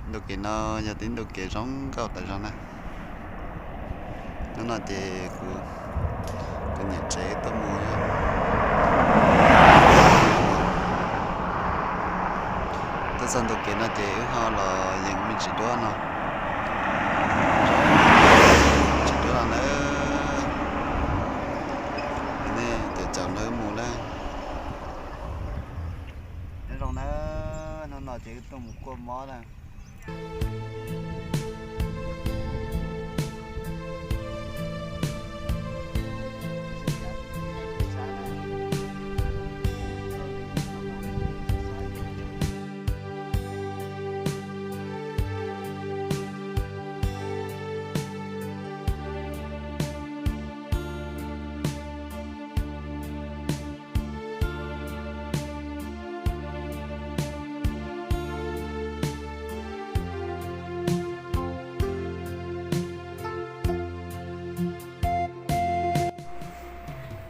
Ntu kev no yog tib ntu kev zoo nkauj tas zog na. Hnub no ces kuv tus niam tsev tuaj mus, tuaj txog ntu kev no ces wb ho los yees me ntsis duab no. Ntsis duab no na. Nej caum caum nrog wb mus na. Nyob zoo na, hnub no ces wb tuaj mus kuaj mob na.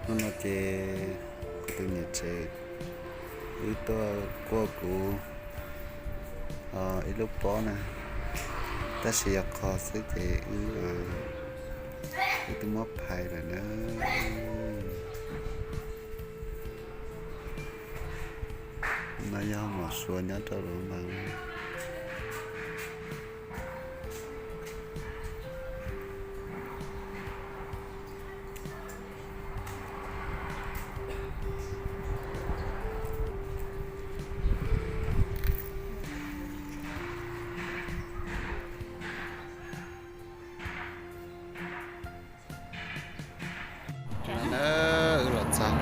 Hnub no ces kuv tus niam tsev wb tuaj kuaj kuv ib lub pob na, tab sis yog qhov xwb ces wb, wb twb muab phais lawm na. No yog mos suav nyob rau lub npam. Wb los txog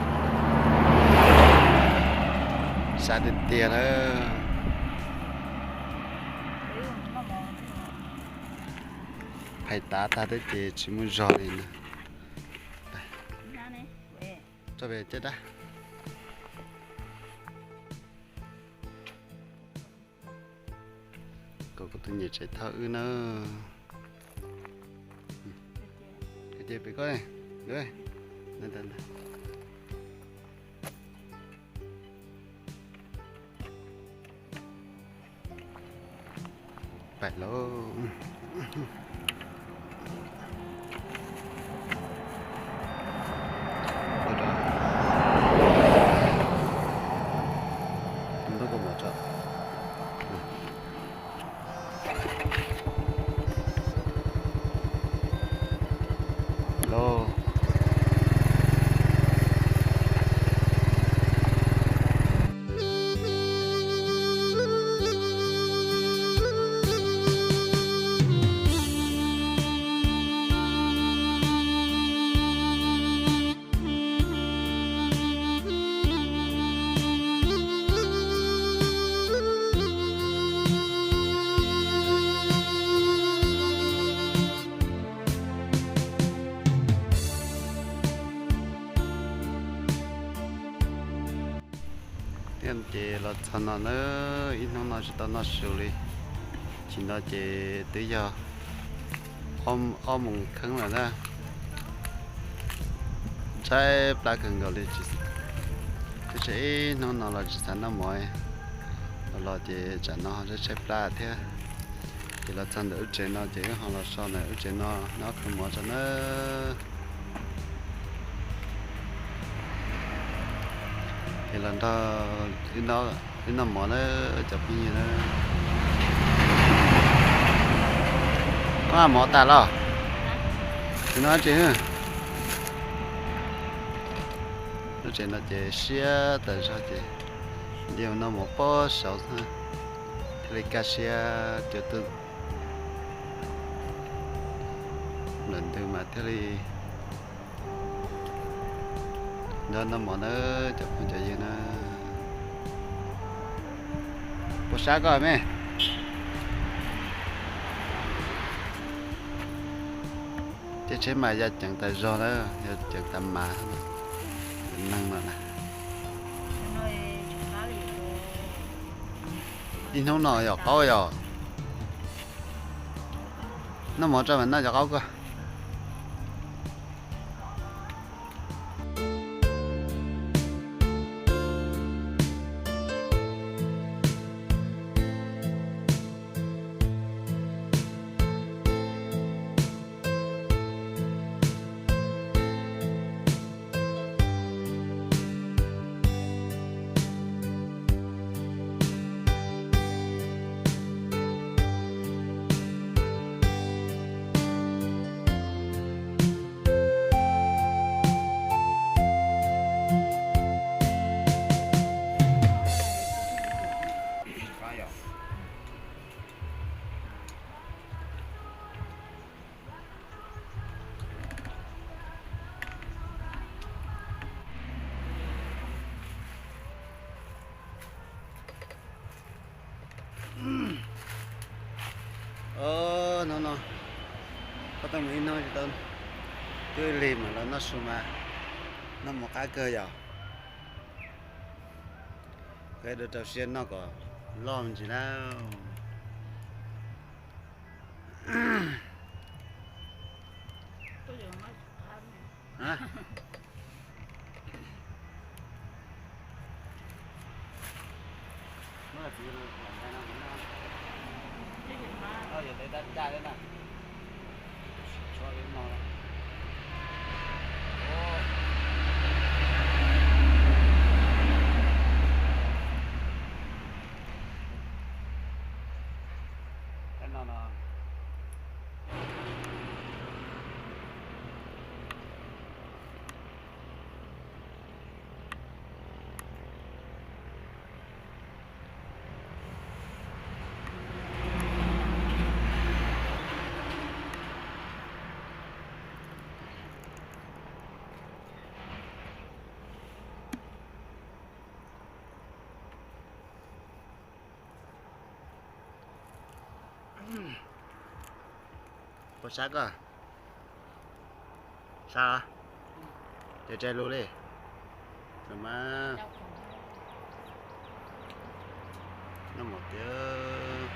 sab tiag tiag lawm. Phais tav tag thiab ces tsis muaj zog li na. Tso pem caj dab. Kom kuv tus niam tsev thauj wb na. Ces pem koj, pais lauj. Thiab ces los txog no na, ib hnub no tsis tau noj su li. Chim no ces twb yog ob moos kheeb lawm na. Tshaib plab kawg nkaus li, twb tseem ib hnub no los tsis xav noj mov. Los los ces tsam no ho tshaib plab thiab. Ces los txog ntawm wb tsev no ces wb ho los so ntawm wb tsev no noj kawg mov tso na. Ces los nrog wb noj mov na cov phooj ywg na. Koj mov tas los? Tsis noj tsev. Lub tsev no ces siab tas zog ces nce mus noj mov pob saud xwb thiaj li kaj siab cov twg lawm ntws mas thiaj li nrog noj mov na cov phooj cov ywg na. Puas sab koj me? Tej tsheb mas yaj ceev tas zog na, yaj ceev tas mas neeg no na. Ib hnub no yog qaub yog noj mov tso mas noj cov qaub koj. Hnub no, koj tuaj mus ib hnub tsis tau, twb lig mas los noj su mas, noj mov qab kawg yom. Koj dua rau siab noj kom loj me ntsis na. Puas sab koj? Sab los? Ces tsa lus li. Mas noj mov tiag.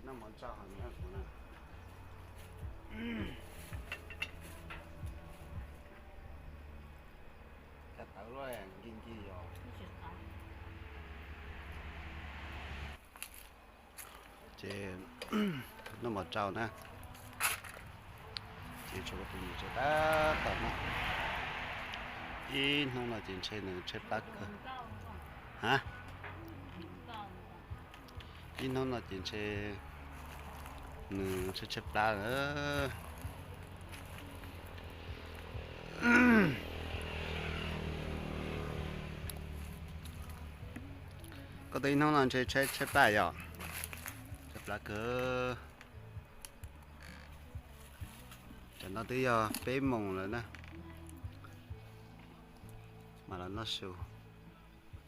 Noj mov tsau heev na kuv na. Tawv luaj, nkig nkig yos. Ces noj mov tsau na. Ces tshuav kuv tus niam tsev tab tom no. Ib hnub no ces ntshe nws tshaib plab kawg. Ha? Ib hnub no ces ntshe nws tshaib tshaib plab lawm. Koj tus ib hnub no ntshe tshaib tshaib plab yom? Tshaib plab kawg. Tam no twb yog peb moos lawm na, mas los noj su.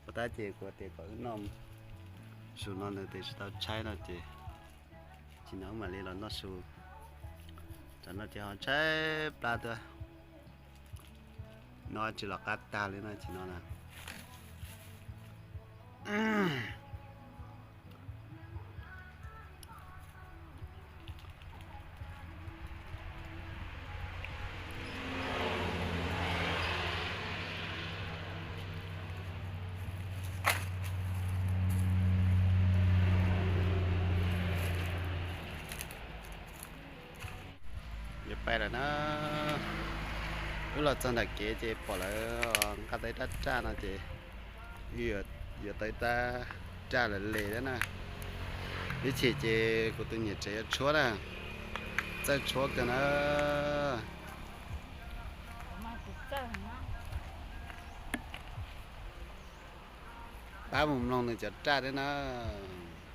Puas tab ces kuv tias kom wb noj su no nws tias tsis tau tshaib no ces, tsis no wb mam li los noj su. Tam no ces ho tshaib plab tuaj. No tsis los qab tag li no tsis no na. Yuav pais lawm na. Wb los txog ntawm kev ces pom lawv nqa tau ib rab raj no ces wb yuav tau ib rab raj lawm le na. Ib chim ces kuv tus niam tsev yuav tshuab na, txawj tshuab kawg na. Pab mus mloog nws cov raj thiab na,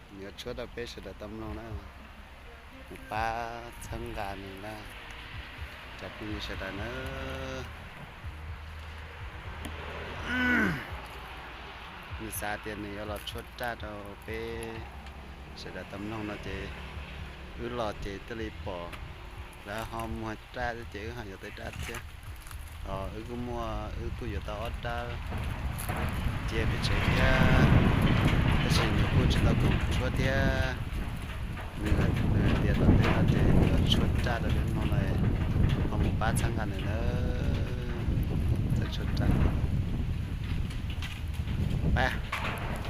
nws yuav tshuab rau peb sawv daws tau mloog na. Mus pab txhawb nqa nws na, cov phooj ywg sawv daws na. Nws xav tias nws yuav los tshuab raj rau peb sawv daws tau mloog no ces wb los ces thiaj li pom lawv ho muag raj thiab ces wb ho yuav tau raj thiab. Wb kuj muaj, wb kuj yuav tau ob rab cia pem tsev thiab, tab sis nws kuj tsis tau koom tshuab thiab. Nws hais tias tom ntej no ces nws yuav tshuab raj rau peb mloog no, ho mus pab txhawb nqa nws nawb. Txawj tshuab raj. Pab,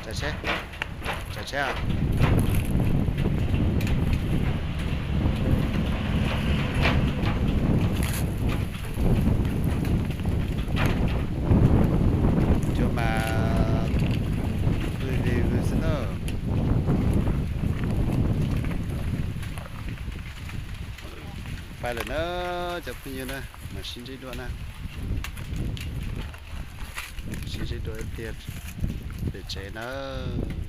tsam tsheb, tsam tsheb os. Cua mas pw li xwb na. Pais lawm na cov phooj ywg na, mam sib ntsib dua na. Sib ntsib dua tiag pem tsev nawb.